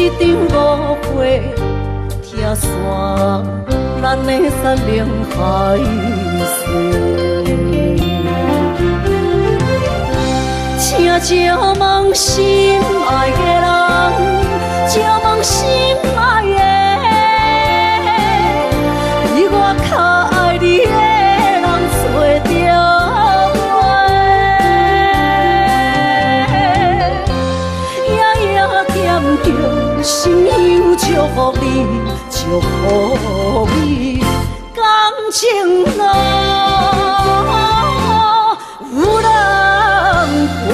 這場誤會拆散咱的山盟海誓。請借問心愛的人，借問心愛的，比我較愛你的人找著無？夜夜惦著心香祝福你，祝福你，感情路有人陪。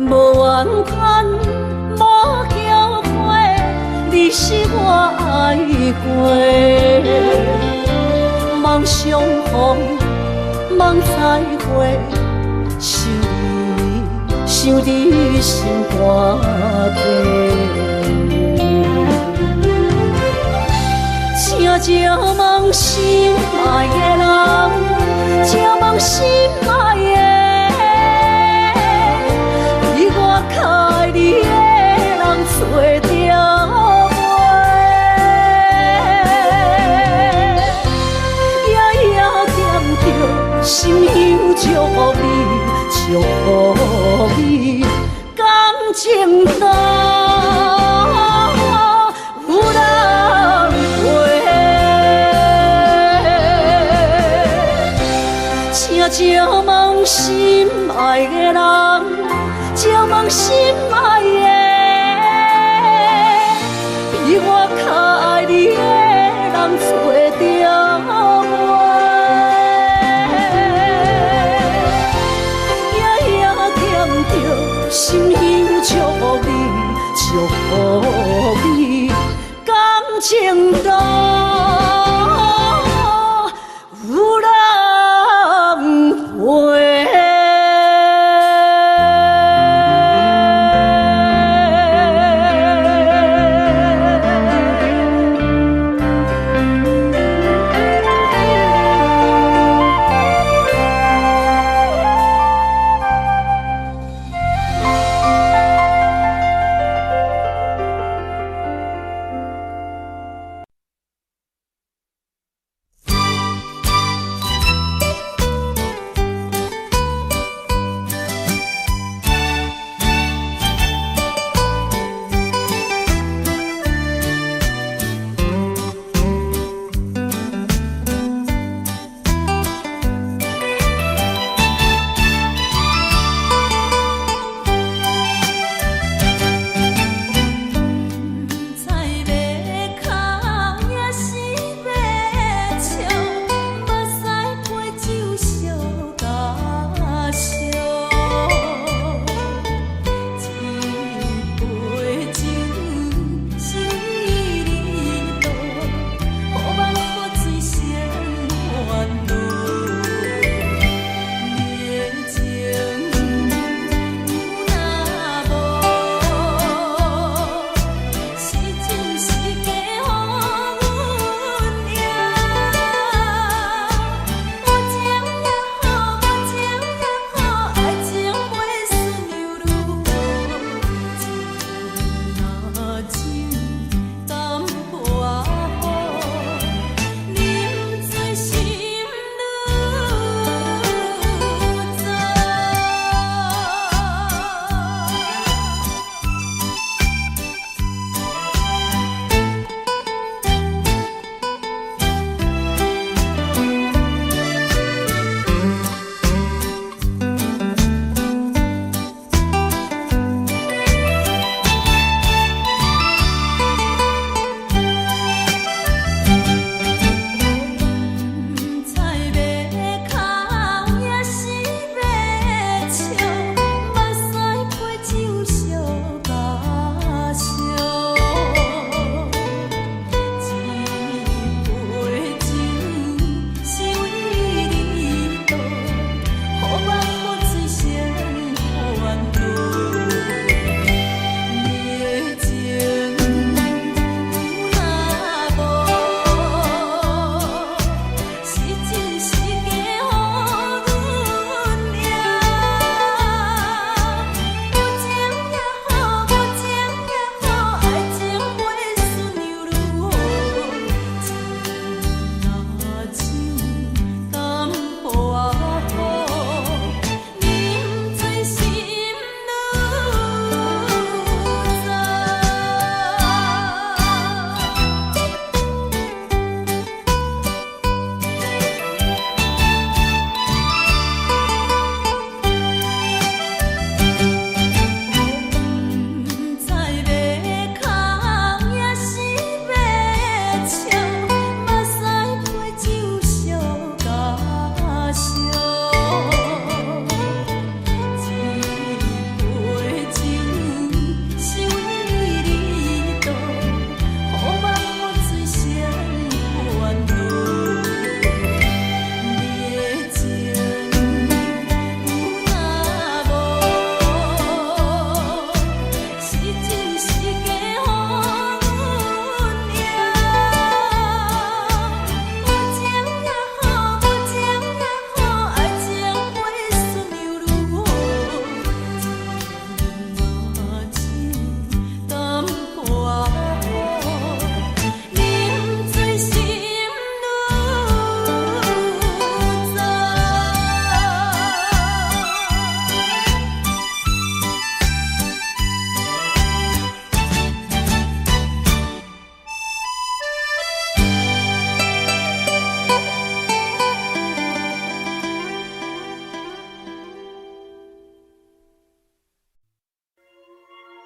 無怨嘆，無後悔，你是我愛過。望相逢，望再會，想你，想你心肝底。請借問心愛的人，借問心愛的，比我較愛你的人找著無？夜夜惦著心香祝福你，祝福你，感情路有人陪。請借問心愛的人，借問心愛的，比我較愛你的人找著無？夜夜惦著心香祝福你，祝福你，感情路有人陪。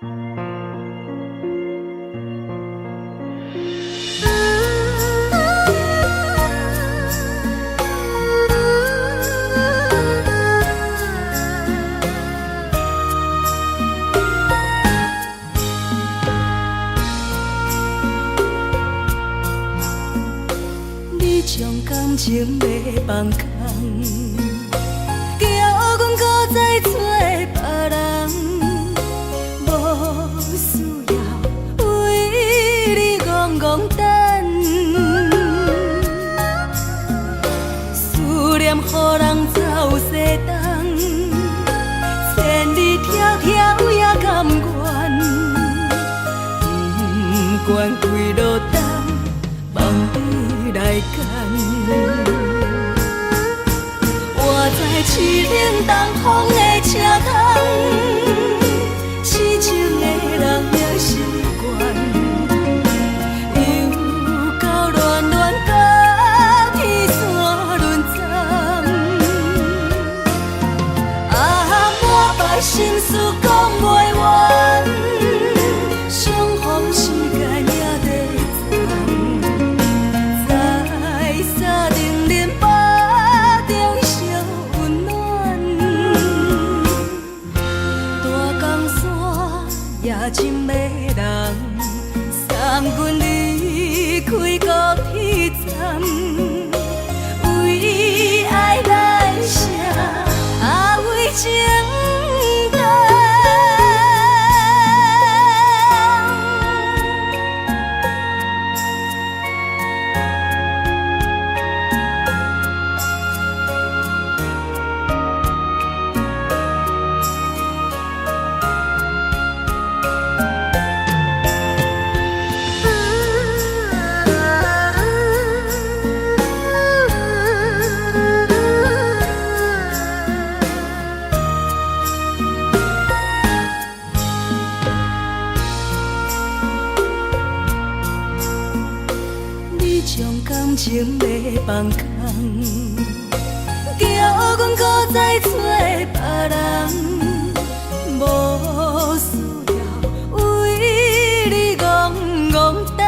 你將感情欲放空，叫阮閣再揣別人，無需要為你戇戇等，思念予人走西東，千里迢迢也甘願，不管幾落冬，望你來牽。我知凄冷東風的車窗，痴情的人也習慣，又到暖暖甲天山轮转，啊，满腹心事講袂完，相逢時間也短暫，在三重恁腹中相溫暖，大江山也真迷人，送阮離開高鐵站，為愛來寫，啊為情等。你將感情欲放空，叫阮閣再揣別人，無需要為你戇戇等，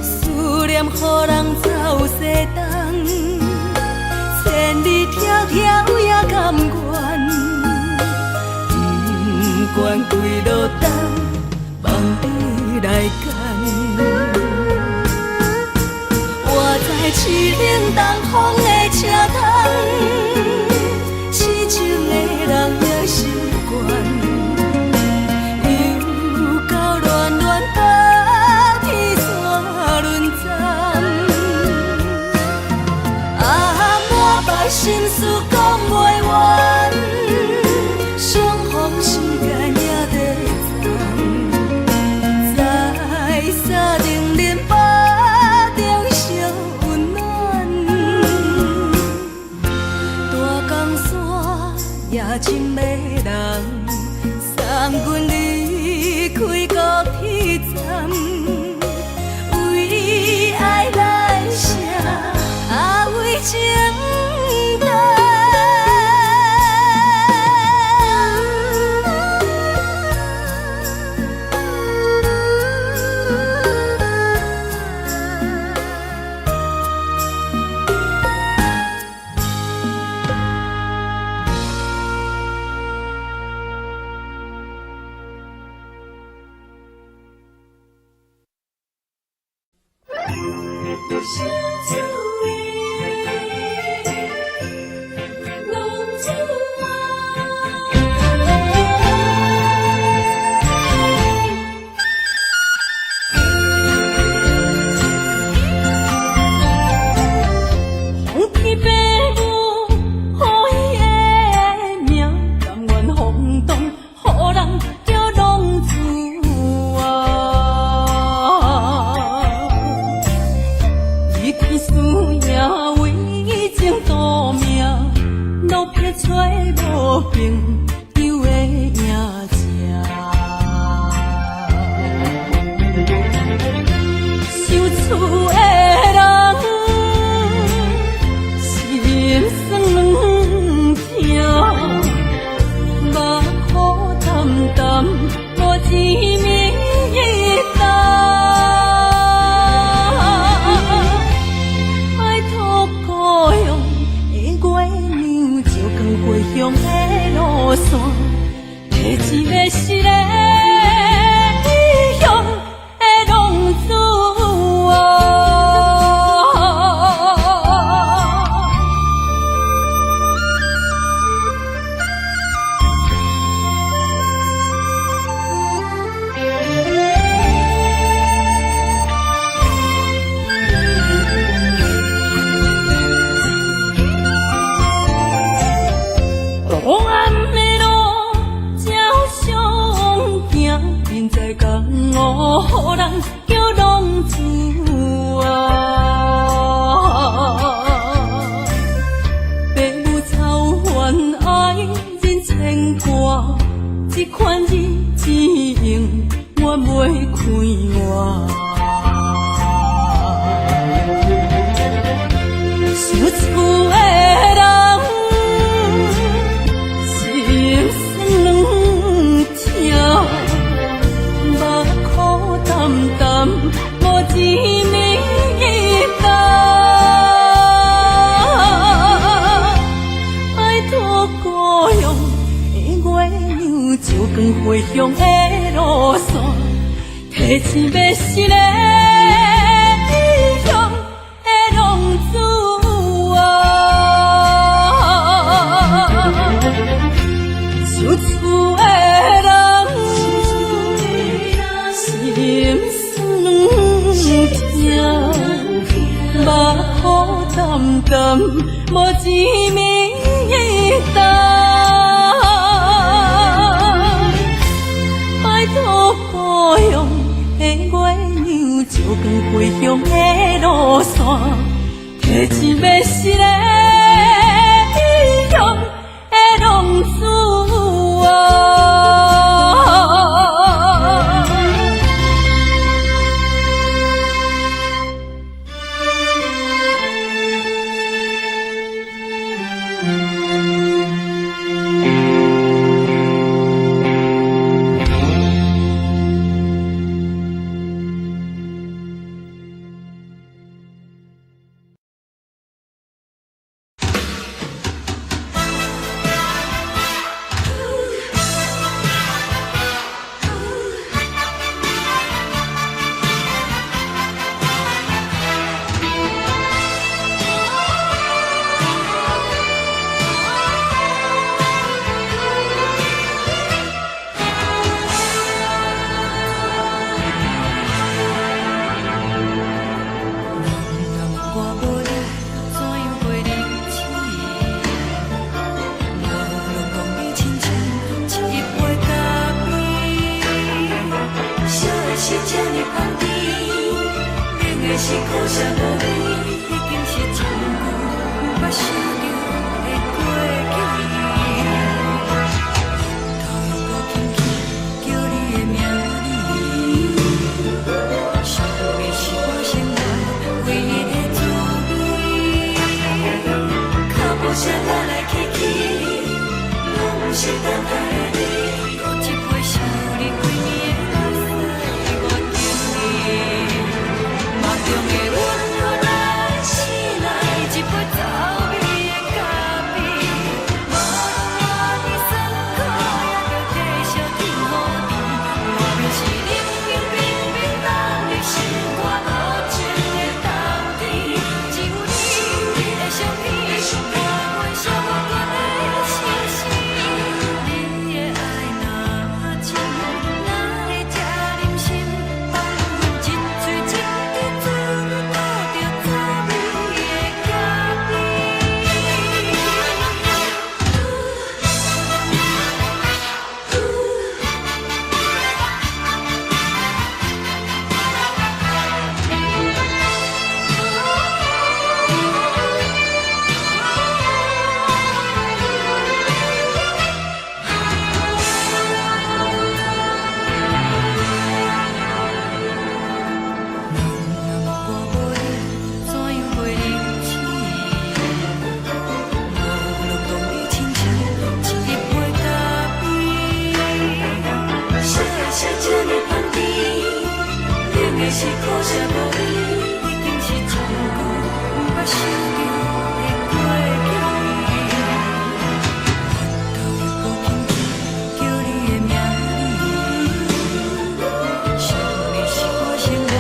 思念予人走西東，千里迢迢也甘願，不管幾落冬，望你來牽。我知凄冷東風的車窗，痴情的人也習慣，又到暖暖甲天山轮转，啊，满腹心事講袂完，相逢時間也短暫，在三重恁腹中相溫暖，大江山也真迷人，送阮離開高鐵站，為愛來寫，啊為情等。想厝的浪子啊。风天爸母予伊的名，甘願風動，予人叫浪子啊。伊去輸贏為情賭命，落魄揣無朋友的影子。想厝的人心酸疼，目予人叫浪子啊。爸母操煩愛人牽掛，這款日子永遠袂快活。想厝的人，心酸軟疼，目苦澹澹，無一暝冬。拜託故鄉的月娘，照光回鄉的路線，提醒迷失的異鄉的浪子啊。想厝的人，心酸軟疼，目苦澹澹，無一暝冬。拜託故鄉的月娘，照光回鄉的路線，提醒迷失的異鄉的浪子啊。若我無你，怎樣過日子？無論講你親像一杯咖啡，燒的是這呢香甜，冷的是苦澀無味，已經是真久毋捌想著的過去。頭又閣輕輕叫你的名字，想的是我生活唯一的滋味。腳步聲來來去去，攏是等待的你。閣一杯想你規暝的目屎，我敬你。夢中的阮予咱醒來，一杯走味的咖啡。無論偌尼酸苦，也著繼續天雨甜。外面是冷冷冰冰冬日，心肝無情的冬天。只有你，你的相片，伴阮寂寞的相思。你的愛若真，哪會這忍心放阮一喙一滴水吐著走味的咖啡？若我無你，怎樣過日子？無論講你親像一杯咖啡，燒的是這呢香甜，冷的是苦澀無味，已經是真久毋捌想著的過去。頭又閣輕輕叫你的名字，想你是我生活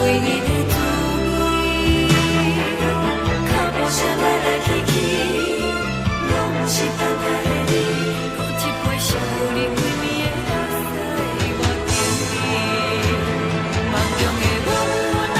唯一的滋味。腳步聲來來去去，攏是等待的你。閣一杯想你規暝的目屎，我敬你。夢中的阮予咱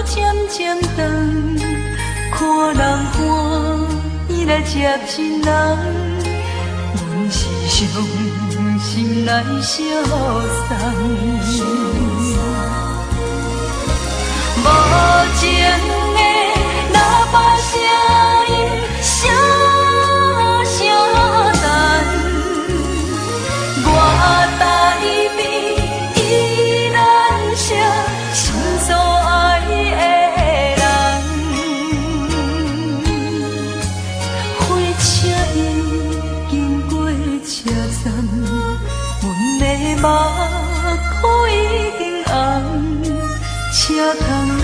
漸漸長，看人歡喜來接親人，阮是傷心來相送。無情的喇叭聲音，聲聲等，我台邊依然惜心所愛的人。火車已經過車站，阮的目眶已經紅。車窗內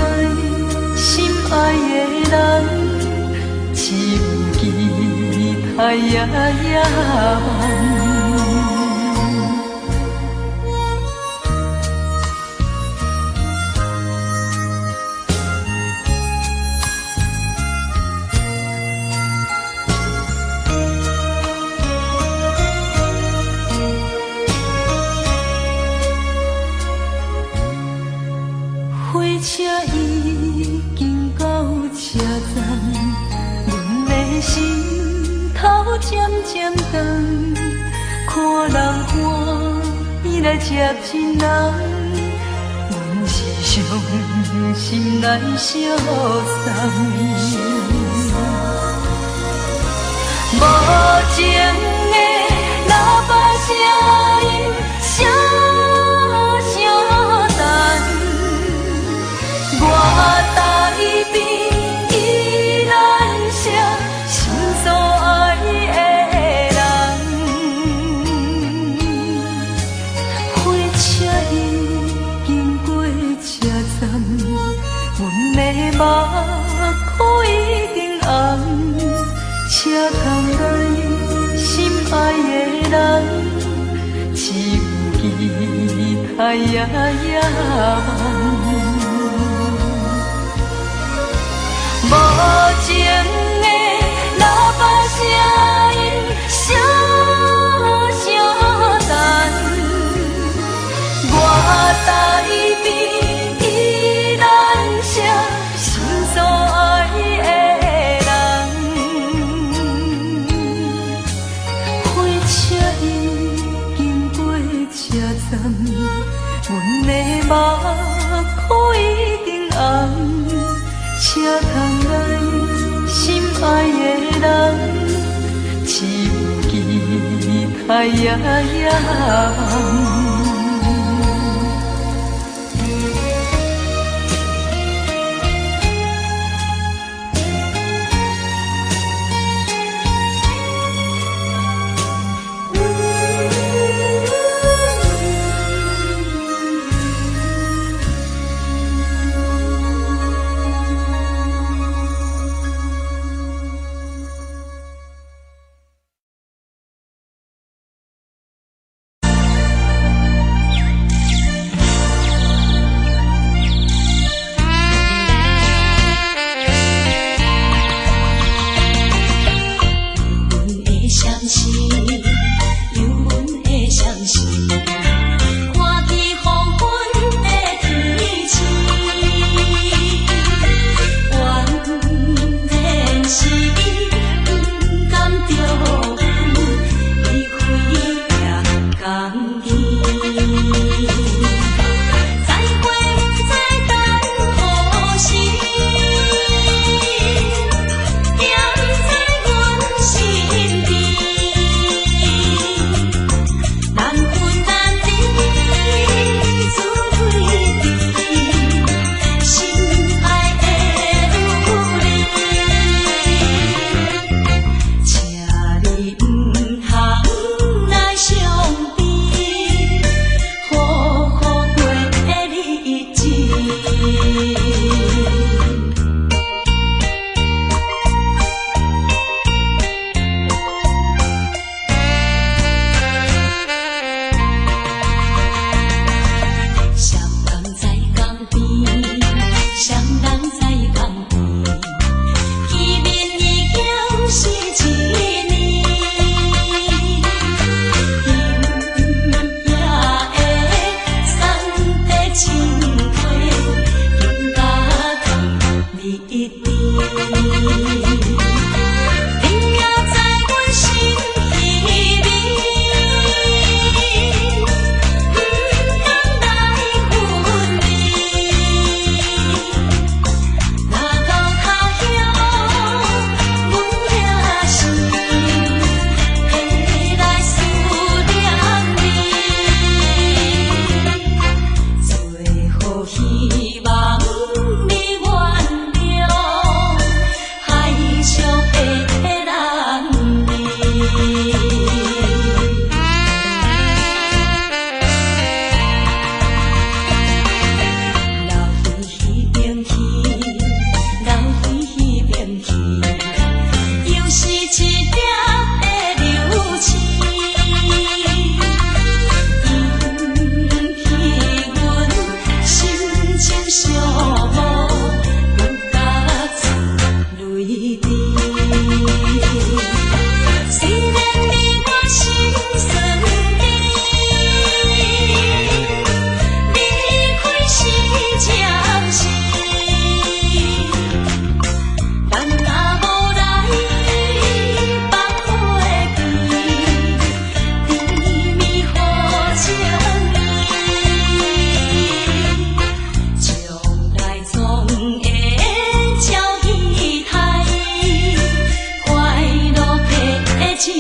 心愛的人，只有期待夜夜梦。火車已經到車站，阮的心頭漸漸長，看人歡喜來接親人，阮是傷心來相送。無情的喇叭聲音，聲聲等，我台邊依然惜心所愛的人。火車已經過車站，阮的目眶已經紅。車窗內心愛的人，只有期待夜夜夢。無情的喇叭聲音，聲聲等，我台邊依然惜心所愛的人。火車已經過車站，阮的目眶已經紅。車窗內心愛的人，只有期待夜夜夢。甜。你也知阮心稀微，毋甘来分离。若到他乡，阮也是会来思念你。最好希望你原諒，海上的男兒。留伫彼邊去，留伫彼邊去，又是一粒的流星，引起阮心情寂寞，搁甲出淚滴。雖然你我心酸甜，離開是暫時，咱若無來放袂記，甜蜜予情意，將來總會照彼台，快樂的情意。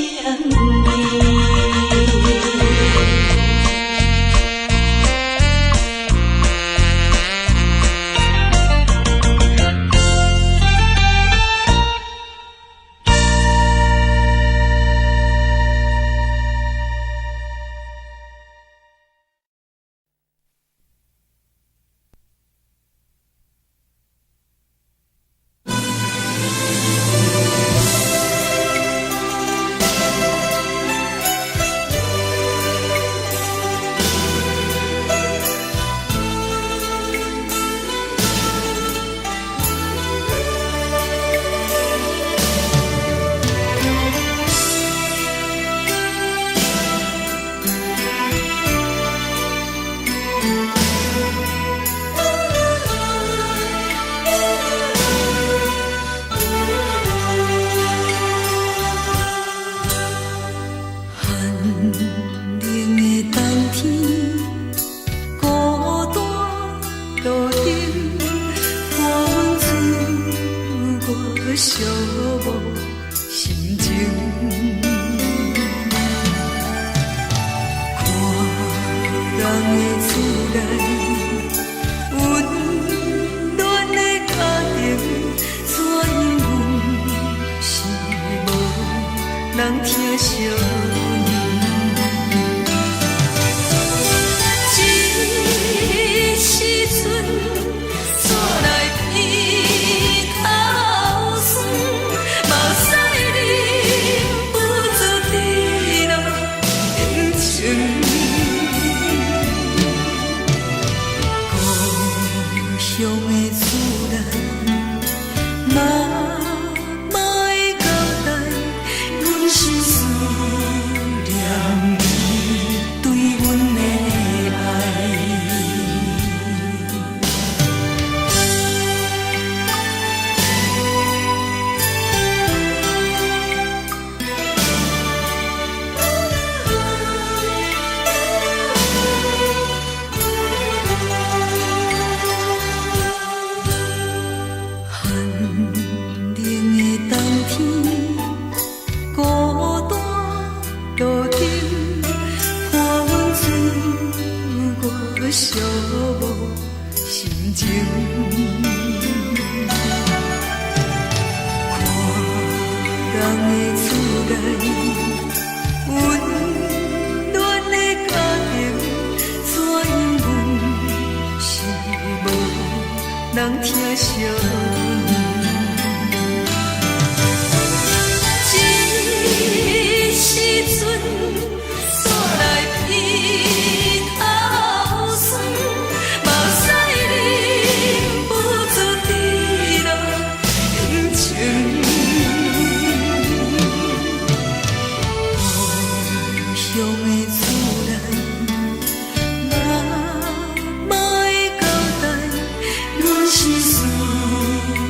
寒冷的冬天，孤單路燈，伴阮自我寂寞心情。看人的厝內，溫暖的家庭，怎樣阮是無人疼惜阮。這時陣，煞來鼻頭酸，目屎忍不住滴落眼睛。故鄉的厝內，媽媽的交代，阮是思念伊對阮的愛。寒冷的冬天，孤單路燈，伴阮自我寂寞心情。看人的厝內，溫暖的家庭，怎樣阮是無人疼惜阮。這時陣，煞來鼻頭酸，目屎忍不住滴落眼睛。故鄉的厝內，媽媽的交代，阮是思念。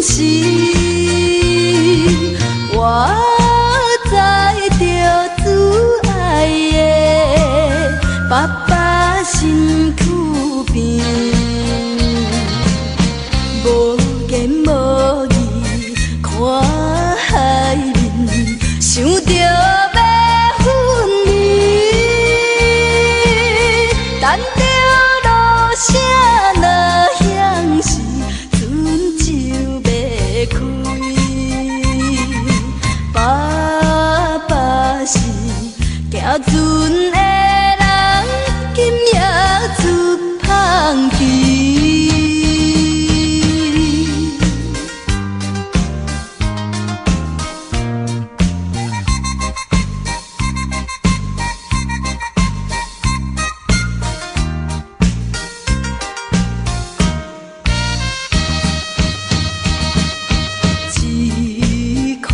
時，我知著主愛的爸爸身軀邊，無言無語看海面，想著欲分離，等著落聲若響時，船就欲開。爸爸是行船的人，今夜出芳期。這款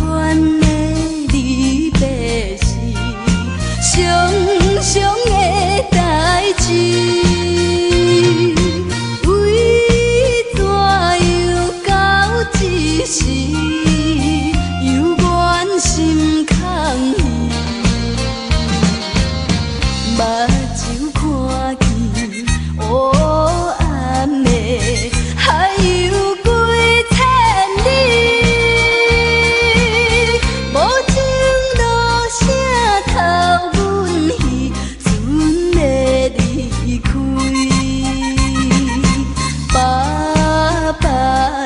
的離別是常常的代誌，為怎樣到這時猶原心空虛？目睭看見烏暗的海洋幾千里，無情落聲偷阮魚，船欲離開。爸爸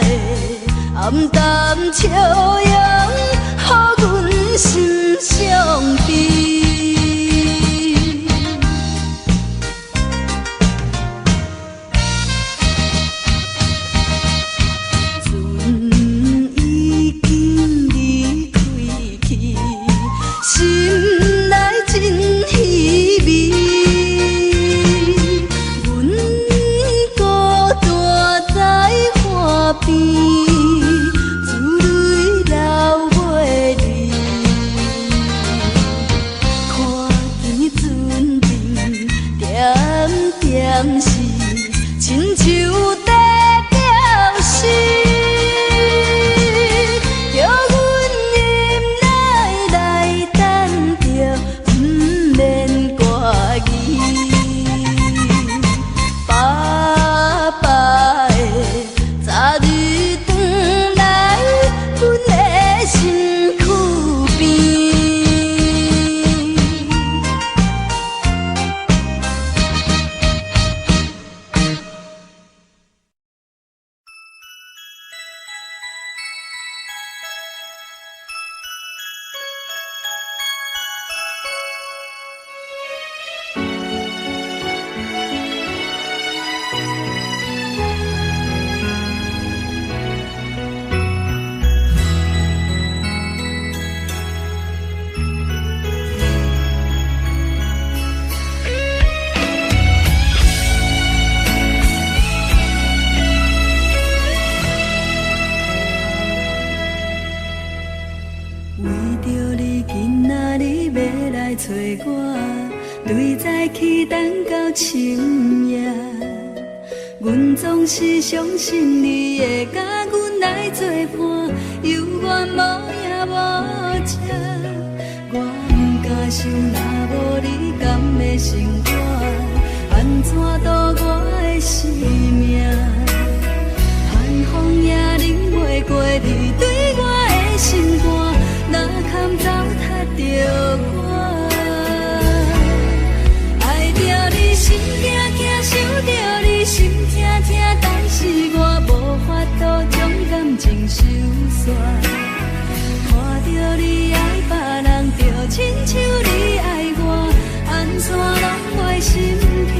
的暗淡笑容，予阮心傷悲。船已經離開去，心內真稀微。阮孤單在岸邊，珠淚流袂離。看見船陣點點是，親像在表示，叫阮忍耐來等著，毋免掛記。爸爸的早日轉來，阮的身軀邊。為著你今仔日欲來揣我，對早起等到深夜。阮總是相信你會佮阮來做伴，猶原無影無跡。我毋敢想，若無你敢會生活，按怎度我的生命？寒風也冷袂過你對我的心肝，哪堪糟蹋著我？愛著你心驚驚，想著你心疼疼，但是我無法度將感情收煞。看著你愛別人，就親像你愛我，按怎攏袂心疼？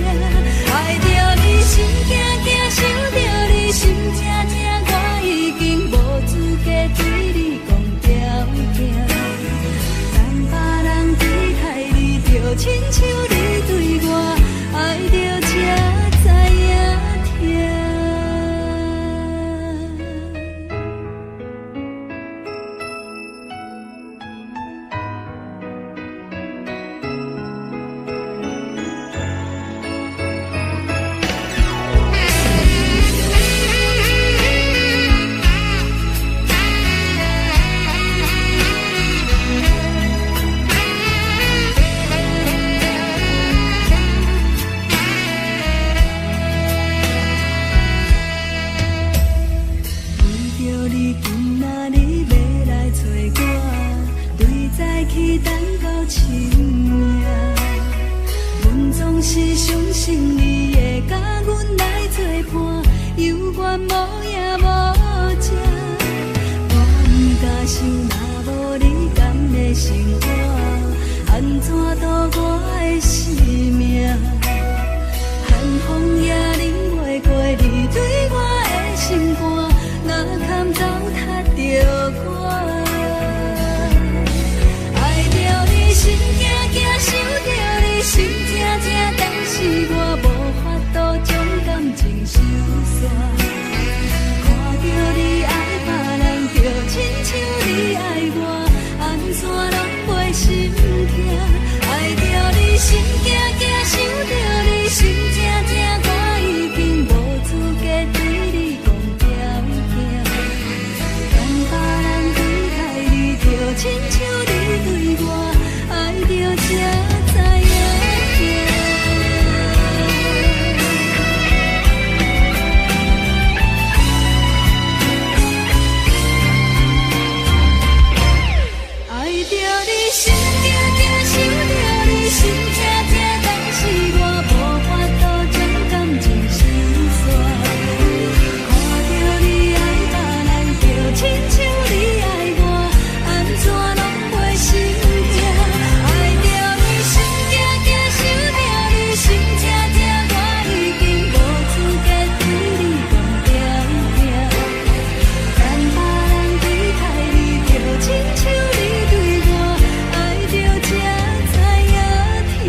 愛著你心驚驚，想著你心疼疼，我已經無資格對你講條件。當別人對待你，就親像你對我，愛著才知影疼。你今仔日欲來揣我，對早起等到深夜。阮總是相信你會佮阮來做伴，猶原無影無跡。我毋敢想，若無你敢會生活，按怎度我的生命？寒風也忍袂過你對我的心肝，哪堪糟蹋著我？愛著你心驚驚，想著你心痛痛，但是我無法度將感情收煞。看著你愛別人，就親像你愛我，按怎攏袂心痛？愛著你心驚驚，想著你心痛痛，我已經無資格對你講條件。當別人對待你，就親像你對我，愛著才知影疼。愛著你心驚驚，想著你心痛痛，但是我無法度將感情收煞。看著你愛別人，就親像你愛我，按怎攏袂心痛？愛著你心驚驚，想著你心痛痛，我已經無資格對你講條件。當別人對待你，就親像你對我，愛著才知影疼。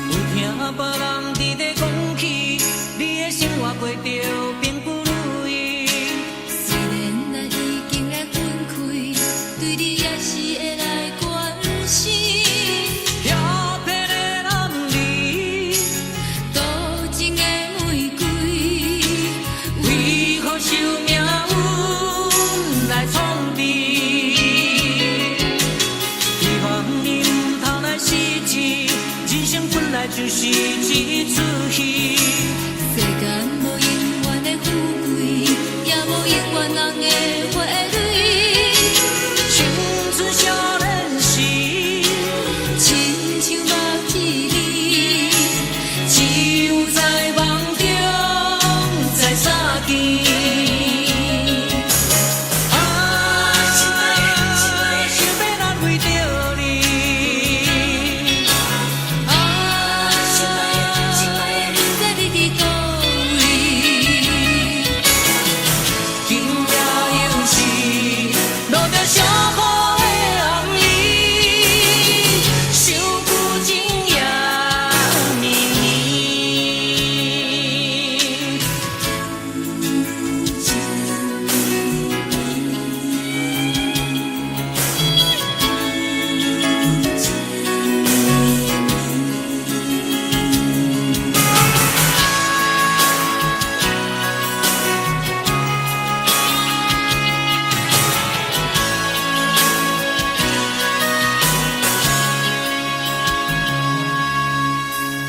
有聽別人佇咧講起，你的生活過著並不如意。雖然咱已經來分開，對你也是會來關心。遐騙的男兒，多情的玫瑰，為何受命運來創治？希望你毋通來失志，人生本來就是一齣戲。世間無永遠的富貴，也無永遠人的花蕊。青春少年時，親像目一暝，只有在夢中才相見。啊，想欲難為著你。啊，不知你佇佗位。今夜又是落著小雨的暗暝，想舊情也綿綿。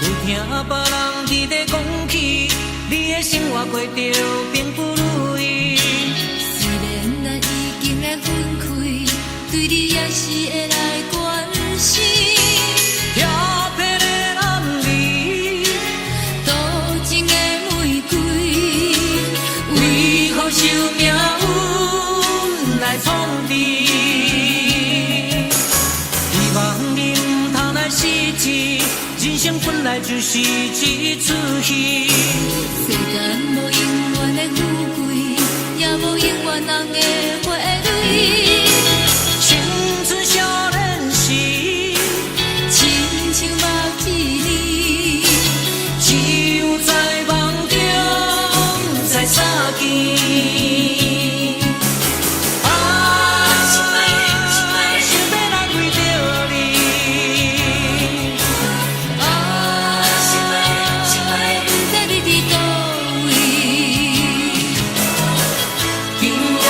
有聽別人佇咧講起，你的生活過著並不如意。雖然咱已經來分開，對你也是會來關心。遐騙的男兒，多情的玫瑰，為何受命運來創治？希望你毋通來失志，人生本來就是一齣戲。世間無永遠的富貴，也人的花蕊。青春少年時，親像目一暝，只有在夢中才相見。啊，想欲來為著你。啊，毋知你佇佗位。今夜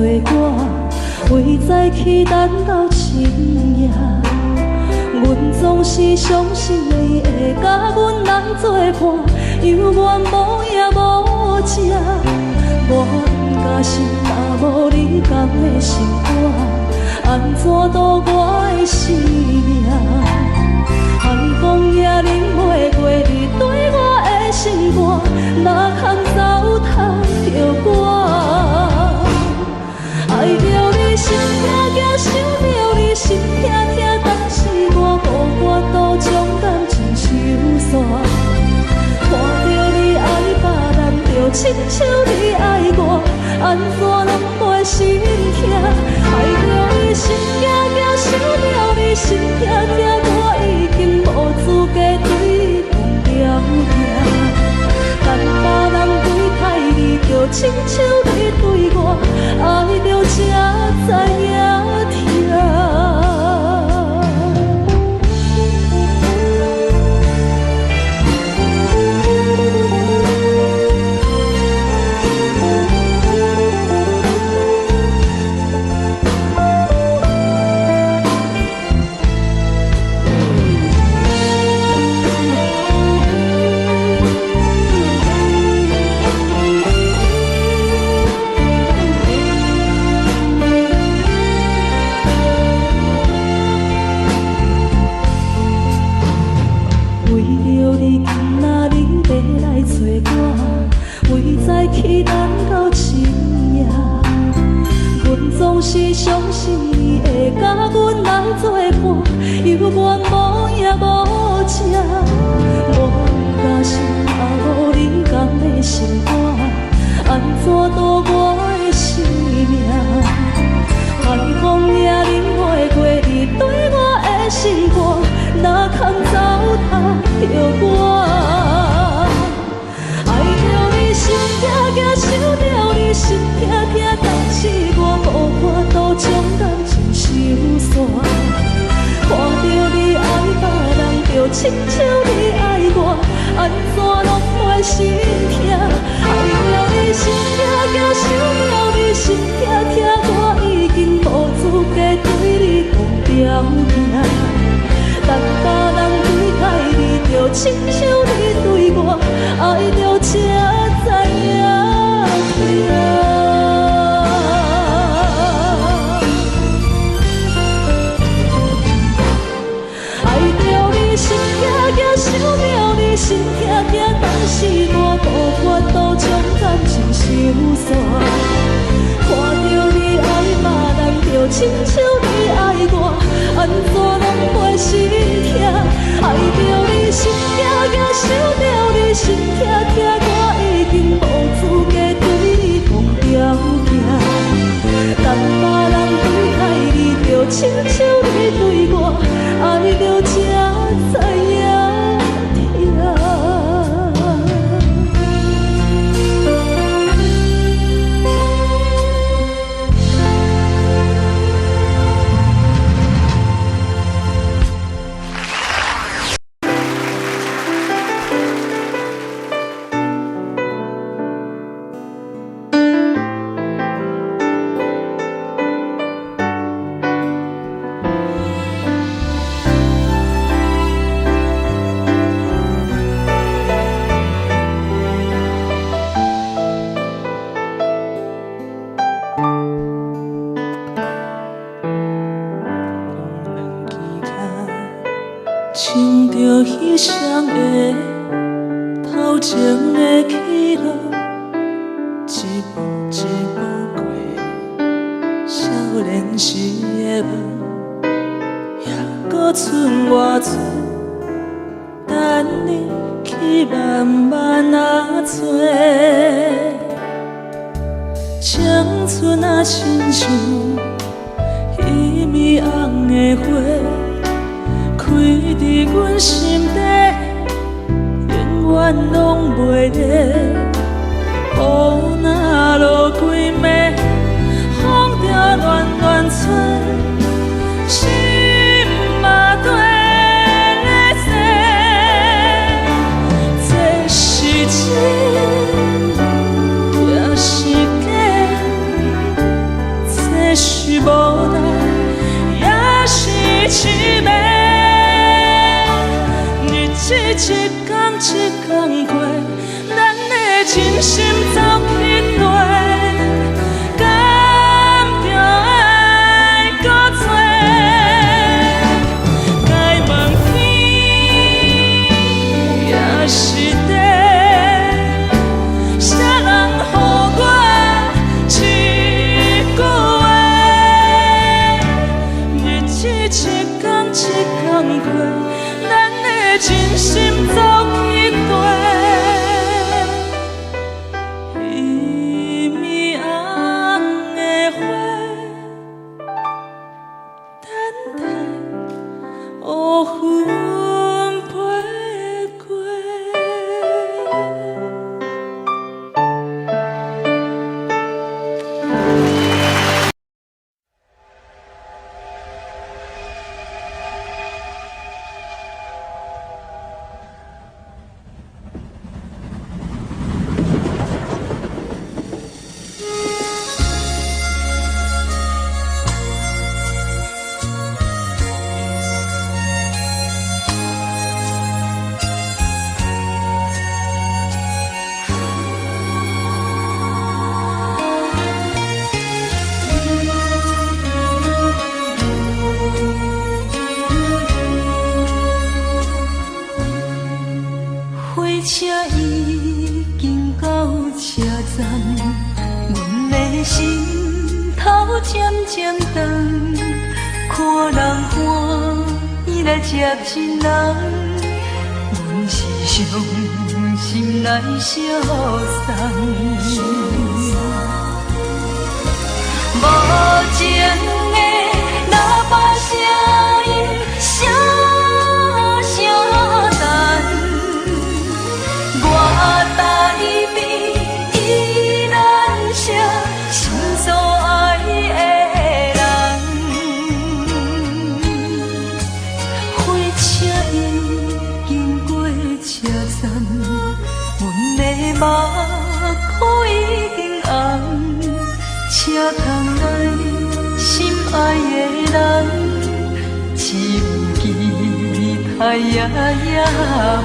找我，為早起等到深夜。阮總是相信你會佮阮來做伴，猶原無影無跡。我毋甘心，若無你敢會心肝，按怎度我的生命？寒風也忍袂過你對我的心肝，哪通糟蹋著我？愛著你心痛痛，想著你心痛痛，但是我無法度將感情收煞。看著你愛別人，就親像你愛我，按怎攏袂心疼？愛著你心驚驚，想著你心痛痛，我已經無資格對你講條件。等別人對待你，就親像你對我，愛著才知影疼。為著你，今仔日欲來找我，為早起等到深夜。阮總是相信你會佮阮來做伴，猶原無影無跡。我毋甘心，若無你敢會心肝，按怎度我的生命？寒風也忍袂過你對我的心肝，哪通糟蹋著我？愛著你心驚驚，想著你心痛痛，但是我無法度將感情收煞。看著你愛別人，就親像你愛我，按怎攏袂心疼？愛著你心驚驚，想著你心痛痛，我已經無資格對你講條件。等別人對待你，就親像你對我，愛著才知影疼。愛著你心驚驚，想著你心痛痛，但是我無法度將感情收煞。看著你愛別人，就親像你愛我，按怎攏袂心疼？愛著你心驚驚，想著你心痛痛，我已經無資格對你講條件。等別人對待你，就親像你對我，愛著才知影疼。兩支跤，穿著彼雙鞋，頭前的起落，一步一步過，少年時的夢，猶閣賰偌濟，等你去慢慢仔揣。青春啊，親像彼暝紅的花，開佇阮心底，永遠攏袂滅。雨若落規暝，風就亂亂吹，心嘛綴咧踅。這是真，也是假？子一工一工過，咱的真心走去綴，敢著愛閣找？該問天抑是地，啥人予我這句話？日子一工一工過，咱的真心走去綴，彼暝紅的花，等待烏雲飛過。火車已經到車站，阮的心頭漸漸長，看人歡喜來接親人，阮是傷心來相送。無情的喇叭聲音，聲聲等。我台邊依然是心所愛的人。火車已經過車站，阮的目眶已經紅，車窗內心愛的人，只有期待夜夜梦。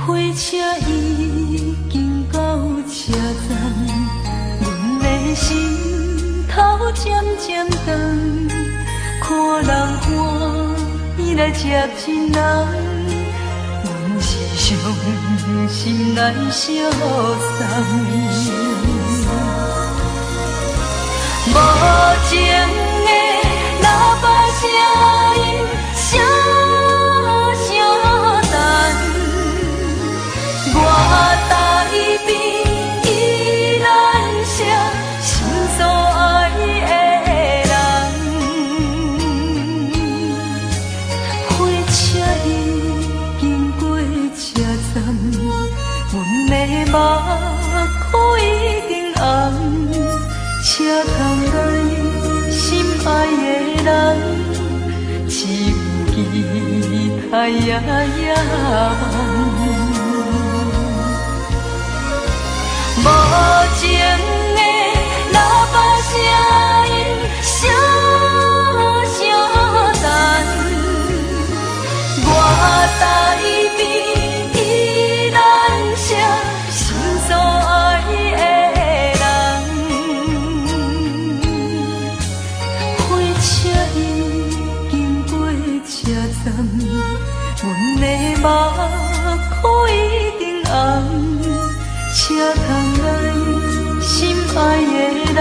火車已經到車站，阮的心頭漸漸長，看人歡喜來接親人，阮是傷心來相送。無情的喇叭聲音，聲聲等。我台邊依然是心所愛的人。火車已經過車站，阮的目眶已經紅，車窗內心愛的人，只有期待夜夜夢。無情的喇叭聲音，聲聲等。我台邊依然是心所愛的人。火車已經過車站，阮的目眶已經紅，車窗內心愛的人，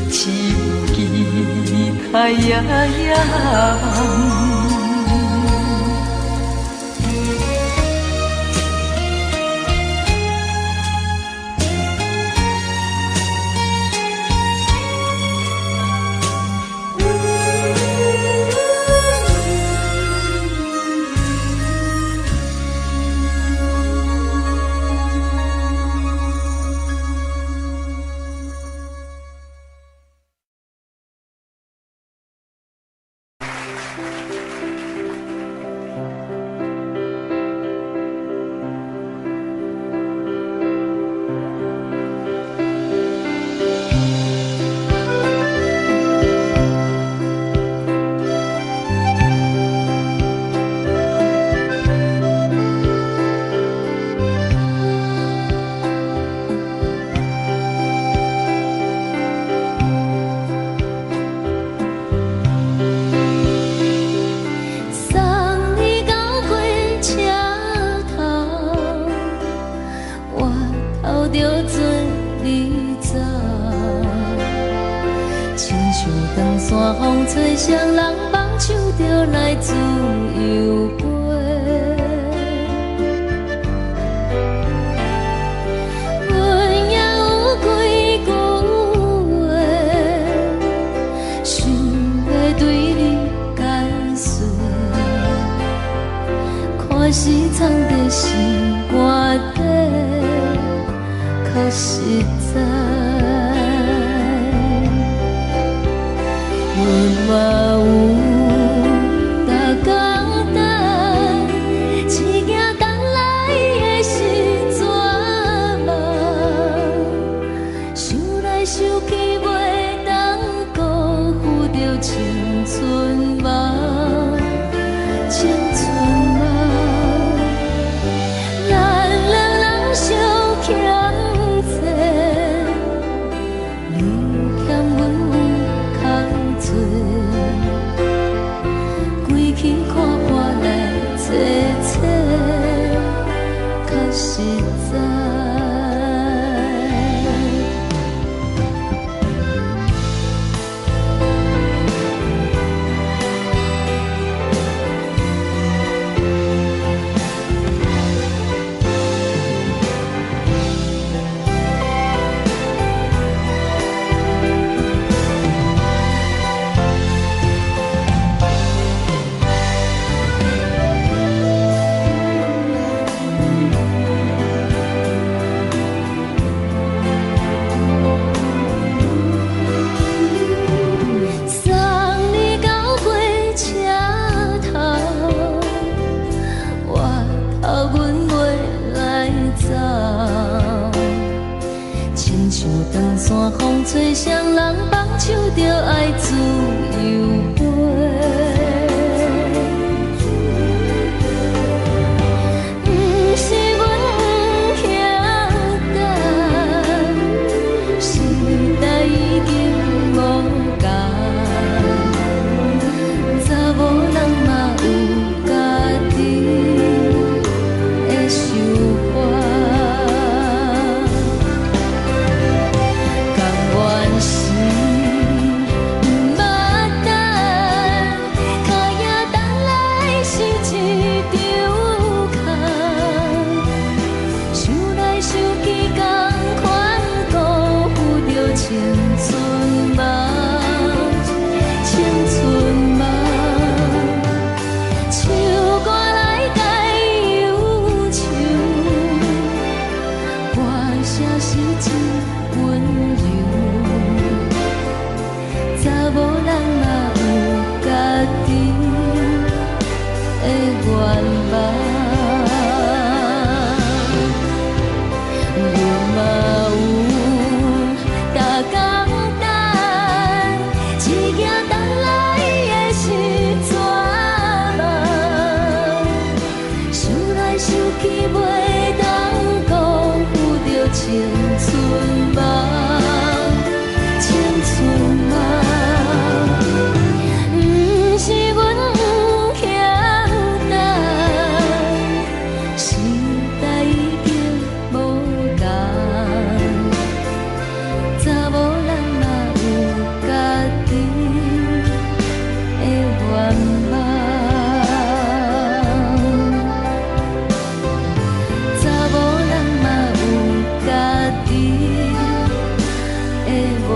只有期待夜夜夢。像長山風吹，雙人放手就來自由飛。阮也有幾句話，想欲對你解說，看是藏佇心肝底，較實在。阮嘛有逐工等，一件等來的是绝望，想來想去袂當辜負著青春夢，青春夢。咱兩人相欠債，你欠阮有較濟，規氣看破來找找，較實在。送你到火車頭，我頭阮袂來走。親像長山風吹，雙人放手就愛自由飛。毋是阮不肯等，時代已經無仝，查某人嘛有家己的想法。甘願是毋捌等，跤影等來是一場空，想來想去，仝款辜負著青春夢，青春夢。唱歌來解憂愁，歌聲是真溫柔。查某人嘛有家己的願望，阮嘛有逐工等，一件等來的是绝望，想來想去袂當辜負著青春夢，青春夢。毋是阮不肯等，時代已經無仝，查某人嘛有家己的願望，查某人嘛有家己的願望。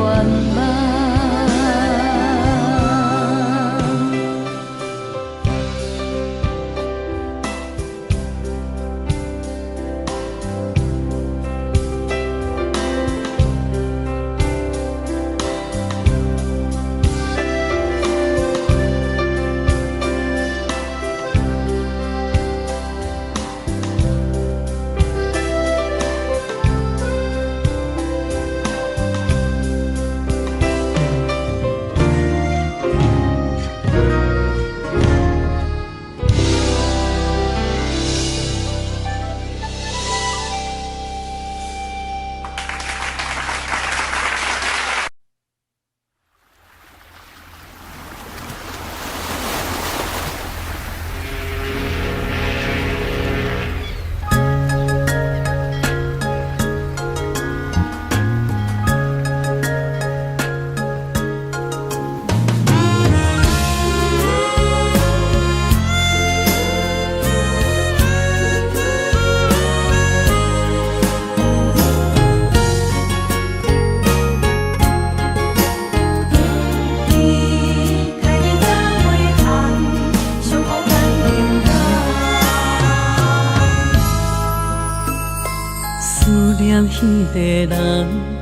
彼个人，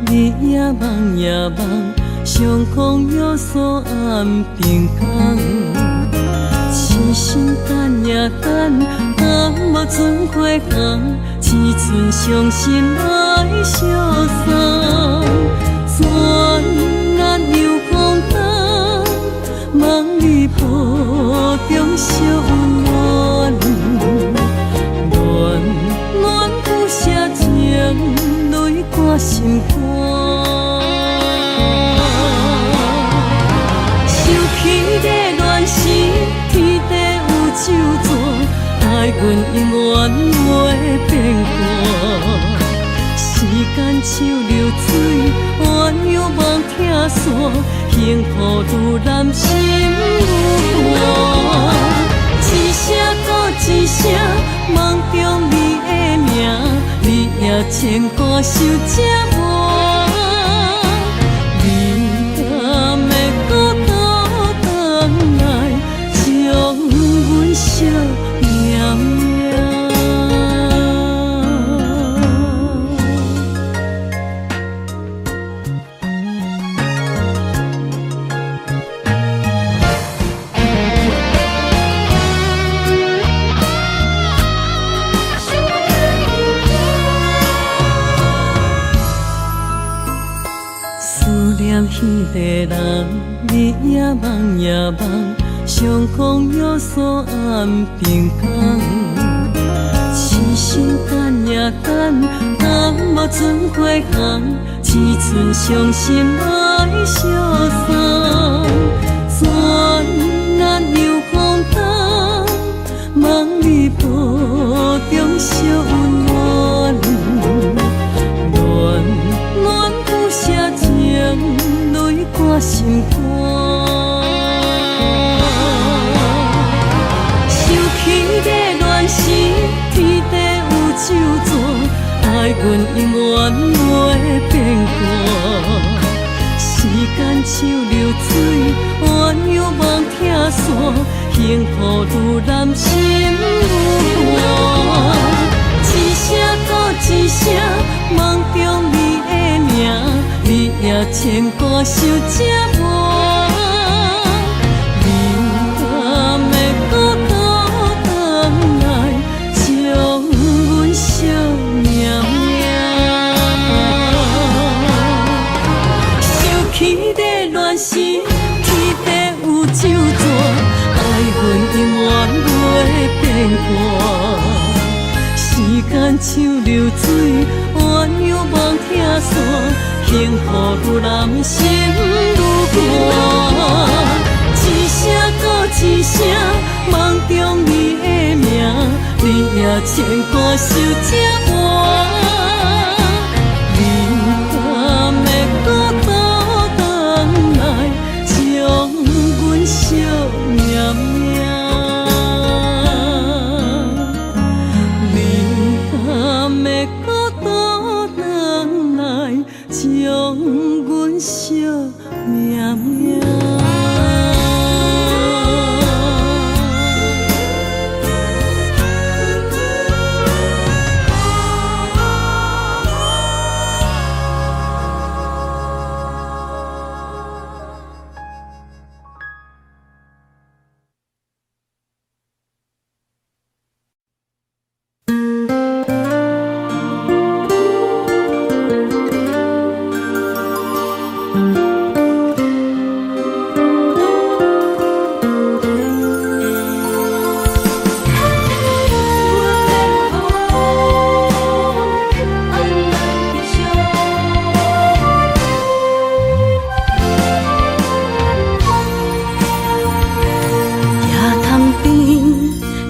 日也梦也梦，相讲有所暗平工。痴心等呀等，等无准花红，只剩伤心来相送。转眼又讲冬，梦里抱中惜温暖，暖暖不舍情泪挂心肝。想起的恋时，天地有酒泉，爱阮永远袂变卦。时间像流水，鸳鸯梦拆散，幸福愈难心愈寒。一声搁一声，梦中你的名，日夜牵挂想这晚。你敢会阁倒转来，将阮惜命命？思念彼个人，日也梦也梦，相讲有所暗平工。痴心等呀等，等无准花红，只剩伤心来相送。转眼又讲冬，梦里抱中惜温暖，暖暖不舍情泪挂心肝。想起的恋时，天地有酒泉，爱阮永远袂变卦。时间像流水，鸳鸯梦拆散，幸福愈难心愈寒。一声搁一声，梦中你的名，日夜牵挂想这晚。你敢会阁倒转来，将阮惜命命？想起的恋时，天地有酒泉，爱阮永远袂变卦。时间像流水，鸳鸯梦拆散，幸福愈难心愈寒。一声搁一声，梦中你的名，日夜牵挂想这晚。你敢会阁倒转来，将阮惜命命？你敢会阁倒转来，将阮惜命命？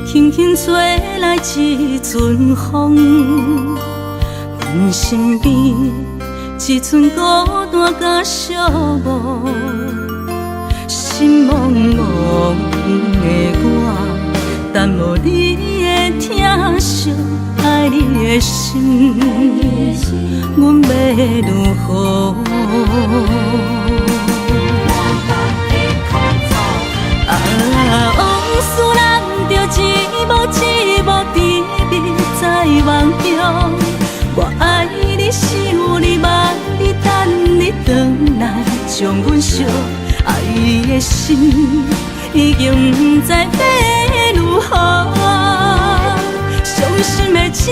轻轻吹来一阵风，阮身边一阵孤单佮寂寞，心茫茫的我，等无你的疼惜，爱你的心，阮欲如何？啊，往事难着一幕一幕甜蜜在梦中，我爱你是將阮惜愛的心，已經毋知欲如何。傷心的酒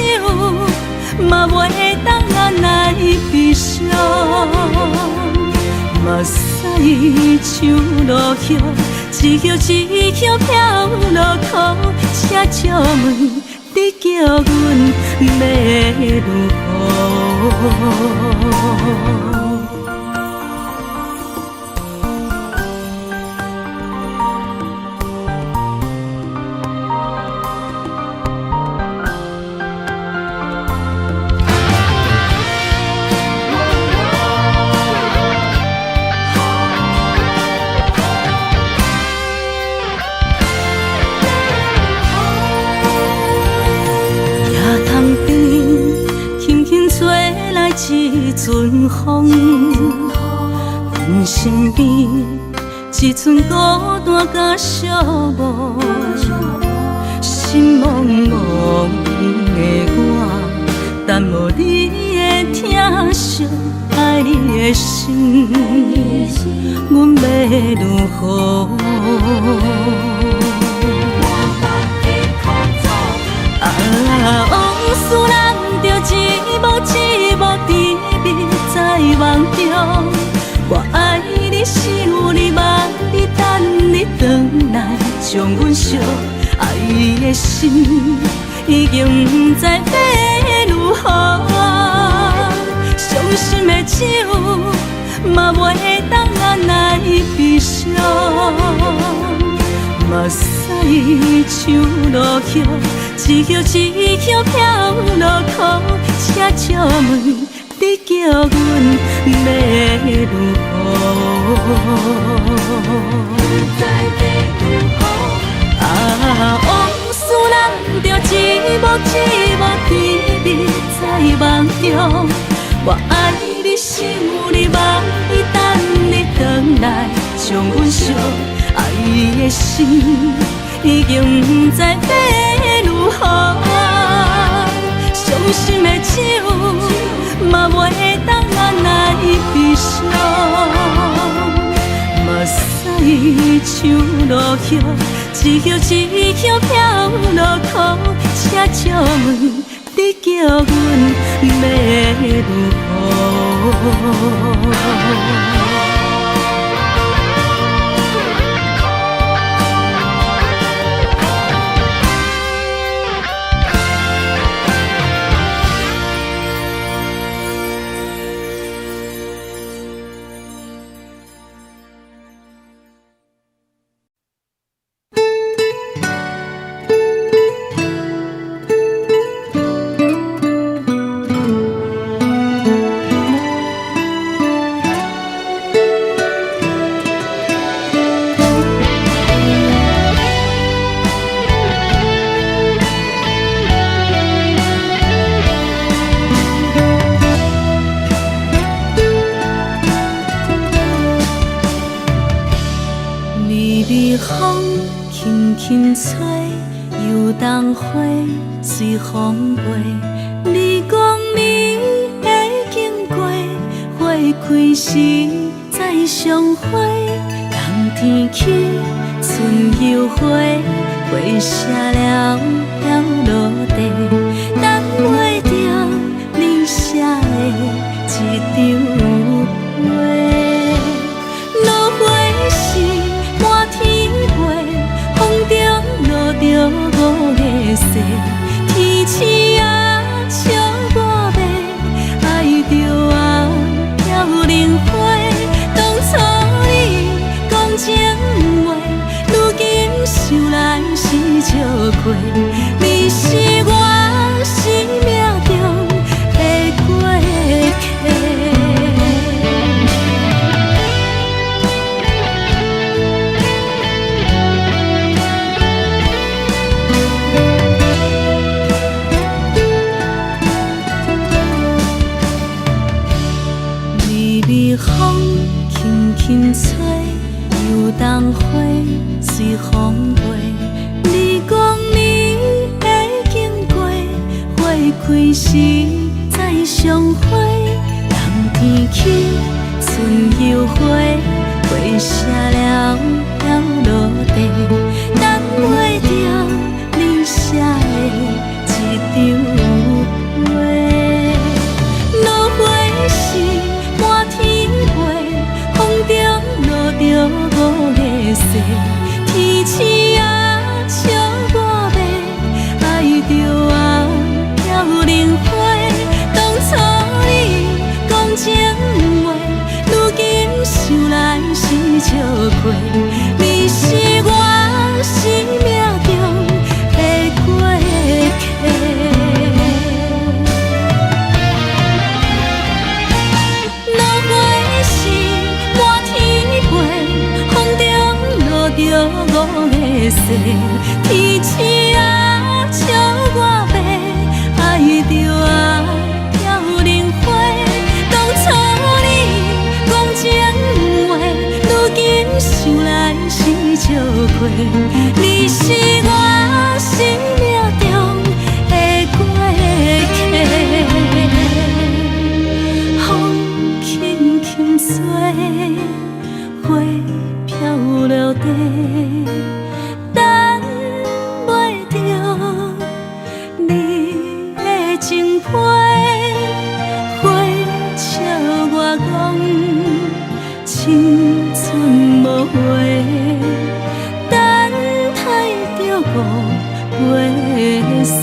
嘛袂當來悲傷，目屎像落葉，一葉一葉飄落苦，請借問你叫阮欲如何？一阵風，阮身邊一陣孤單佮寂寞，心茫茫的我，等無你的疼惜，愛你的心，阮欲如何？啊，往事難著一幕一幕甜蜜在夢中，我愛你，想你，望你，等你轉來，將阮惜愛的心，已經毋知欲如何。傷心的酒嘛袂當來悲傷，目屎像落葉，一葉一葉飄落苦，請借問你叫阮欲如何？啊，往事難著一幕一幕甜蜜在夢中，我愛你，想你，望你，等你轉來，將阮惜愛的心，已經毋知欲如何。傷心的酒嘛袂當來悲傷，目屎像落葉，一葉一葉飄落苦，請借問你叫阮欲如何？微微風輕輕吹，油桐花隨風飛。你講你會經過，花開時再相會。冬天起，春又回，花謝了飘落地，等袂著你寫的這張批。落花時滿天飛，風中落著五个雪，天星啊笑我欲愛著啊飘零花。當初你講情話，如今想來是笑虧，你是我生命中的過客。微微風輕輕吹，油桐花隨風飛。你講你會經過，花開時再相會。冬天起，春春秋花，花谢了飘落地，等袂著你寫的這張批。落花是滿天飛，風中落著五个誓，天星啊，笑我欲愛著紅飄零花。當初你講情話，如今想來是笑話。你是我生命中的過客。落花是滿天飛，風中落著五个誓，天星啊，笑我欲愛著紅飄零花。當初你講情話，如今想來是笑話。你是我生命中的過客。風輕輕吹，花飄落地，等袂著你的情批。花笑我講青春無話，等待著五月雪。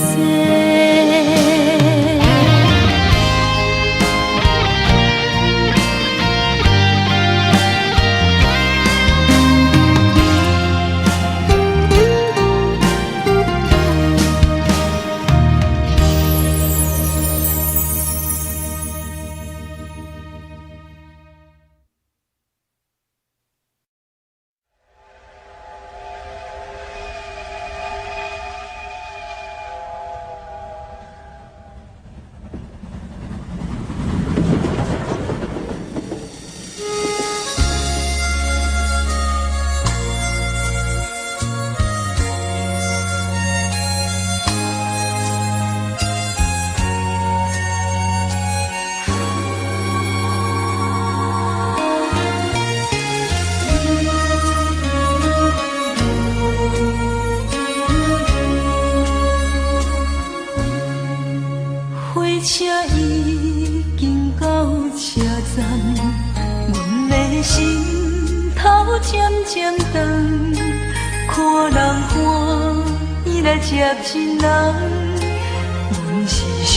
火車已經到車站，阮的心頭漸漸長，看人歡喜來接親人，阮是傷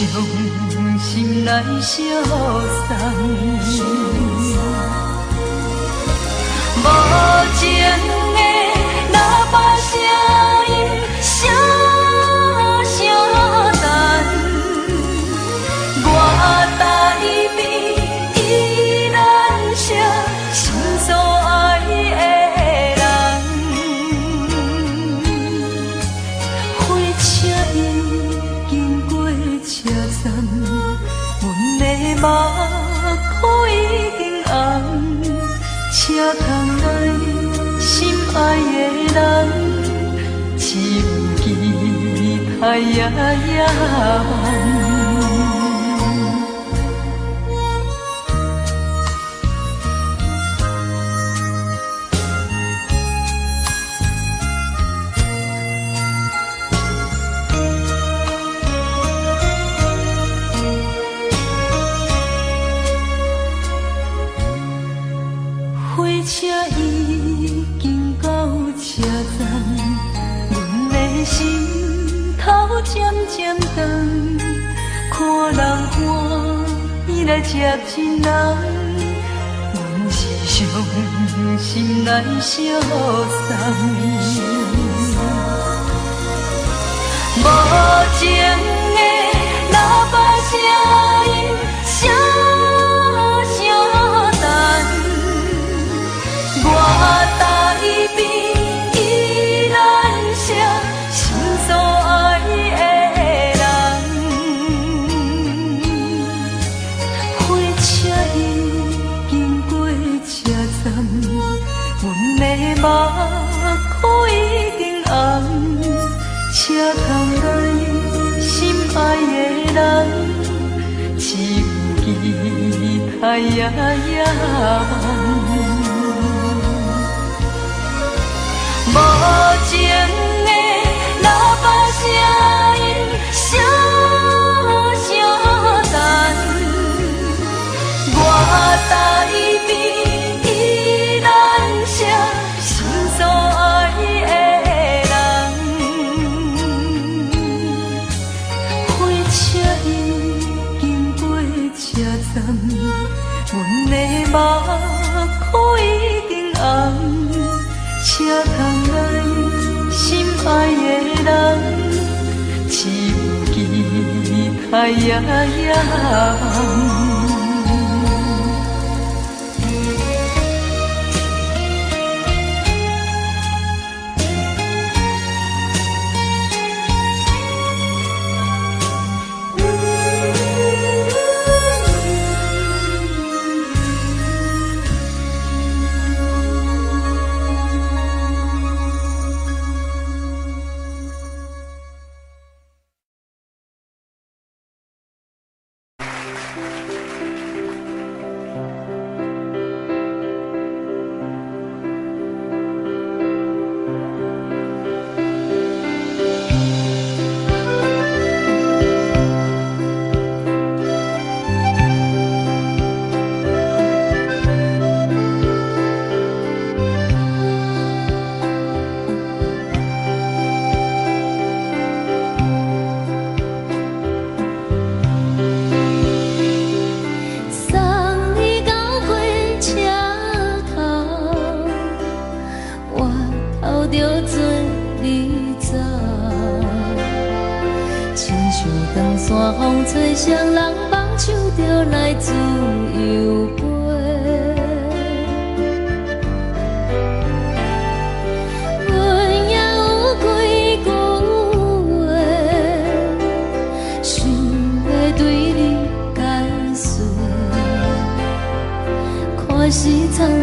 心來相送。無情的喇叭聲音，聲聲等。我台邊依然是心所愛的人。火車已經過車站，阮的目眶已經紅，車窗內心愛的人，只有期待夜夜梦。火車已經到車站，阮的心頭漸漸長，看人歡喜來接親人，阮是傷心來相送。無情的喇叭聲音，聲聲等。我台邊依然是心所愛的人。火車已經過車站，阮的目眶已經紅，車窗內心愛的人，只有期待待夜夜望。无情的喇叭声音，声声等。我台边宜兰城，心所爱的人。火车已经过车站，阮的目眶已经红。车窗内心爱的人，只有期待夜夜望。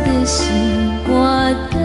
甘願是毋捌等。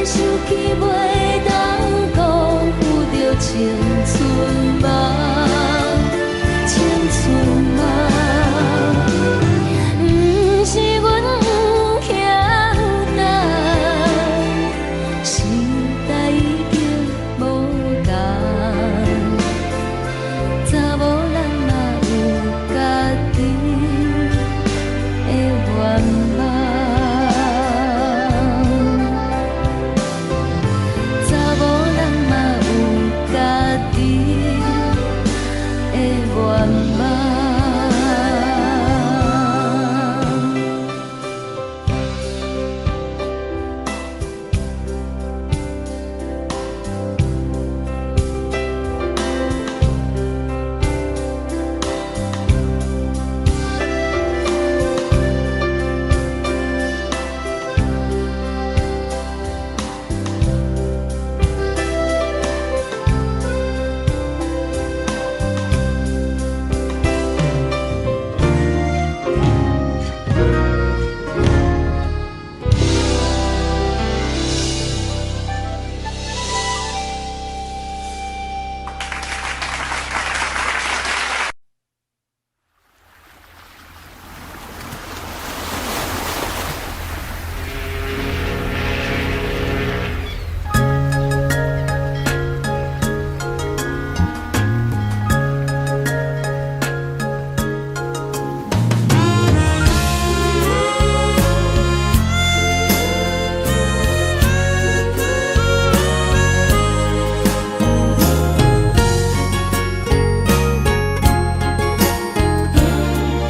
想起袂當辜負著青春夢，青春夢。毋是阮不曉等，時代已經無仝，查某人嘛有家己的願望，查某人嘛有家己的願望。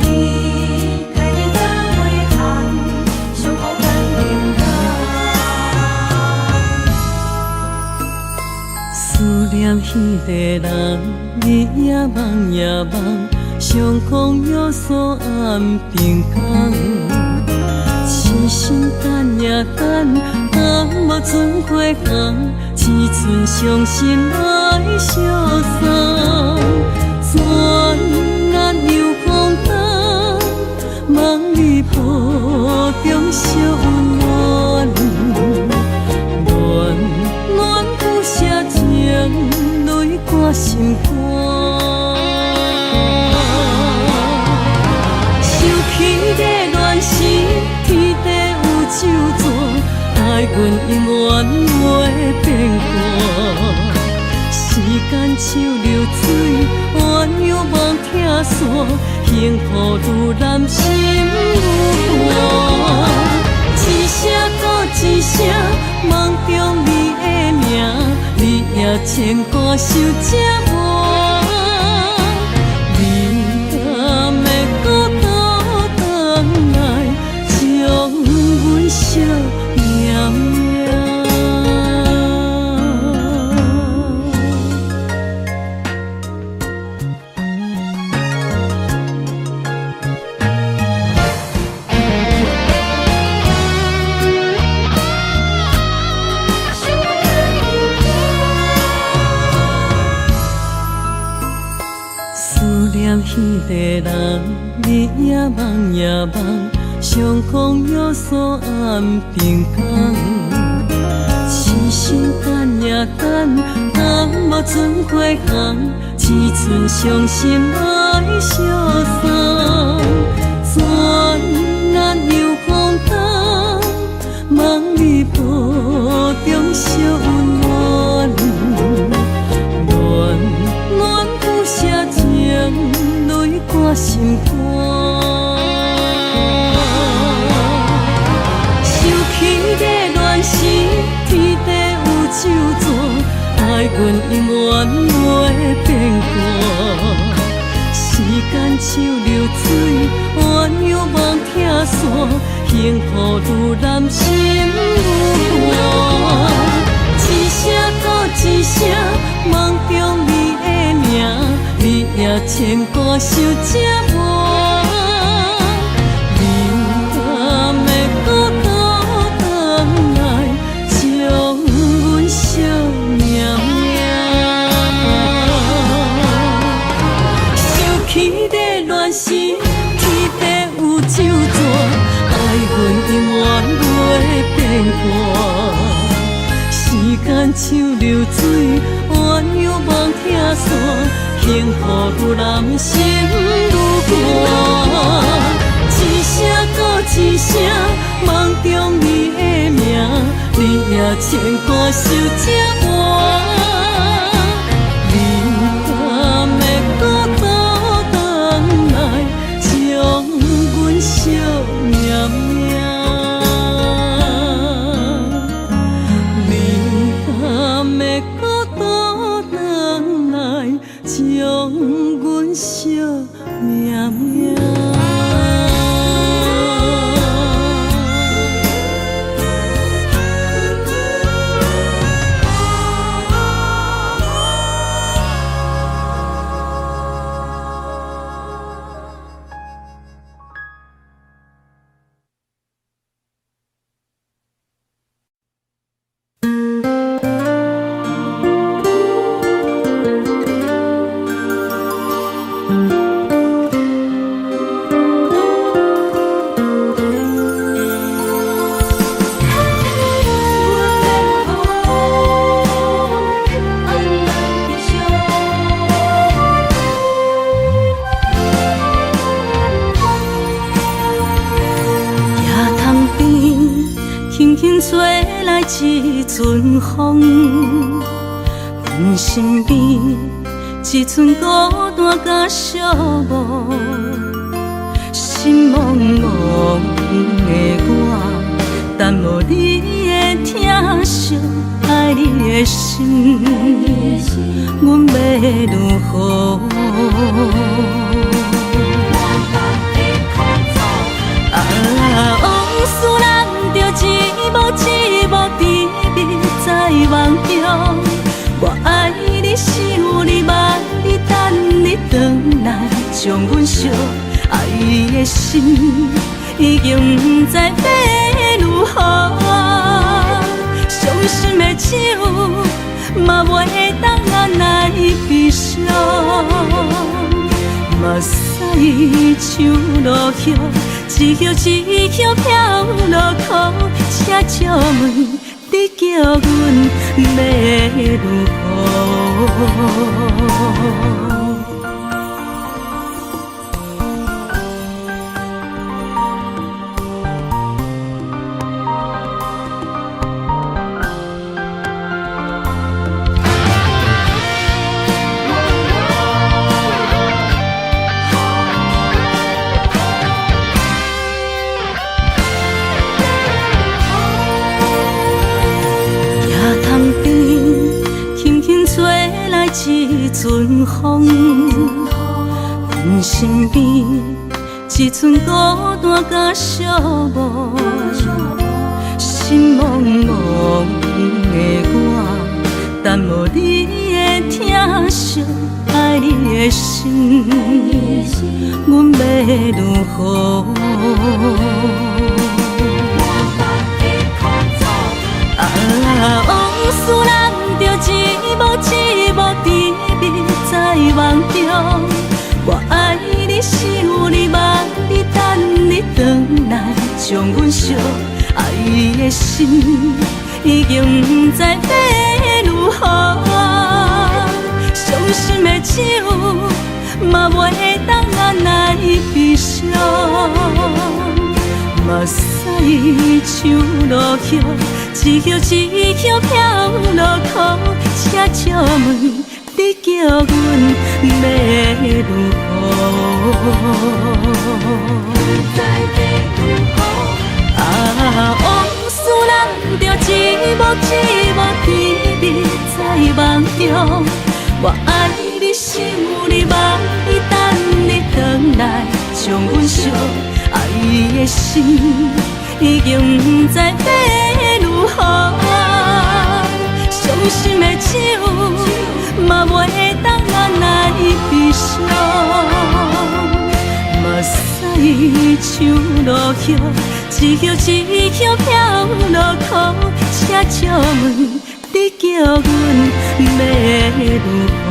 伊提你走每项，上好等灵感。思念彼个人，日也梦也梦，相讲约束暗平工。痴心等呀等，等无准花红，只剩伤心来相送。转眼又空冬，梦里抱中相温暖，暖暖不舍情泪挂心肝。想起的恋时，天地有酒泉，愛阮永遠袂變卦。時間像流水，鸳鸯夢拆散，幸福愈難心愈寒。一聲閣一聲，夢中你的名，日夜牽掛想這晚。你敢會閣倒轉來，將阮惜命命？思念彼個人，日也夢也夢，相講約束暗平工。痴心等呀等，等無准花紅，只剩傷心來相送。轉眼又空冬，夢裡抱中相溫暖，暖暖不捨情淚掛心肝。想起的戀時，天地有酒泉，愛阮永遠袂變卦。時間像流水，鸳鸯夢拆散，幸福愈難心愈寒。一聲閣一聲，夢中你的名，日夜牽掛想這晚。你敢會閣倒轉來，將阮惜命命？想起的戀時，天地有酒泉，愛阮永遠袂變卦。像流水，鸳鸯梦拆散，幸福愈难，心愈寒。一声阁一声，梦中你的名，日夜牵挂想这晚。你敢会阁倒转来，将阮惜命命？你敢会阁倒转来，将阮惜命命？一阵风，阮身边一阵孤单佮寂寞，心茫茫的我，等无你的疼惜，爱你的心，阮欲如何？啊，往事咱著一幕一幕甜蜜在梦中，我爱你，想你，望你，等你转来，将阮惜。爱的心已经不知欲如何，伤心的酒嘛袂当按捺悲伤，目屎像落叶，一叶一叶飘落空，请借问你叫阮欲如何？一阵风，阮身边一阵孤单佮寂寞，心茫茫的我，等无你的疼惜，爱你的心，阮欲如何？啊，往事咱著一幕一幕甜蜜在梦中，我爱你，想你，望你，等你转来，将阮惜。爱的心已经不知欲如何，伤心的酒嘛袂当按捺悲伤，目屎像落叶，一叶一叶飘落空，请借问你叫阮欲如何？啊，往事咱著一幕一幕甜蜜在梦中，我爱你，想你，望你，等你转来，将阮惜。爱的心已经不知欲如何，伤心的酒嘛袂当按捺悲伤，目屎像落叶，一叶一叶飘落空，请借问你叫阮欲如何？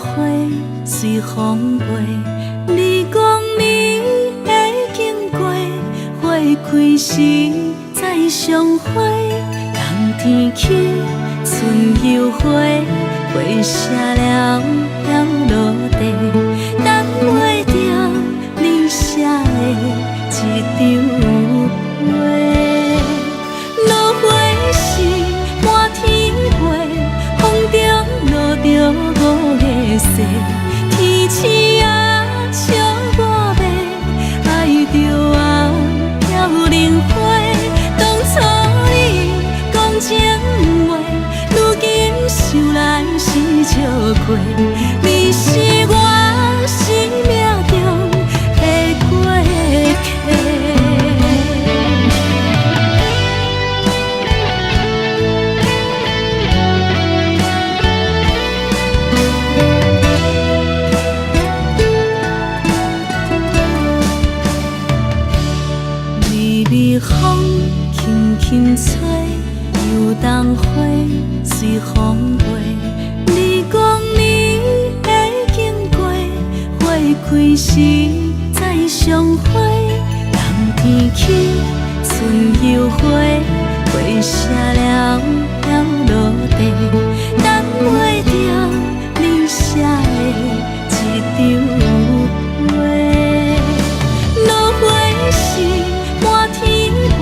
花隨風飛，你講你會經過，花開時再相會。冬天起，春又回，花謝了飄落地，等袂著你寫的這張批。落花時滿天飛，風中落著五个誓，天星仔笑我欲，愛著仔飄零花。當初你講情話，如今想來是笑話。你是我生命中的過客。微微風輕輕吹，油桐花隨風飛。你講你會經過，花開時再相會。冬天起，春又回，花謝了飄落地，等袂著你寫的這張批。落花時滿天飛，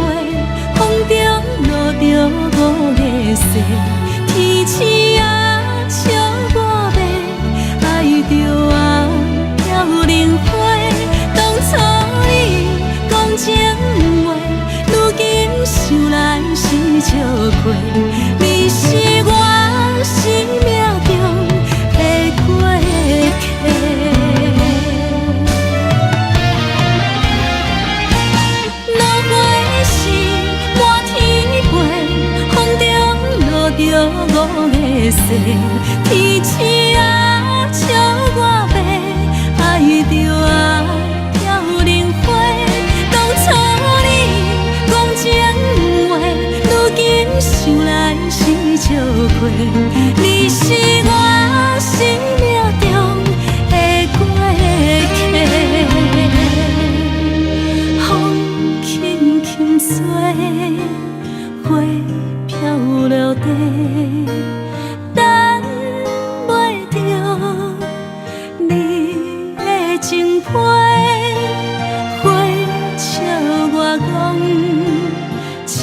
風中落著五个誓，天星仔笑我欲，愛著仔飄零花。當初你講情話，如今想來是笑話。你是我生命中的過客。落花時滿天飛，風中落著五个誓，天星仔笑我欲，愛著仔飄零花。當初你講情話，如今想來是笑話。你是我生命中的過客。風輕輕吹，花飄落地，等袂著你的情批。花笑我講，情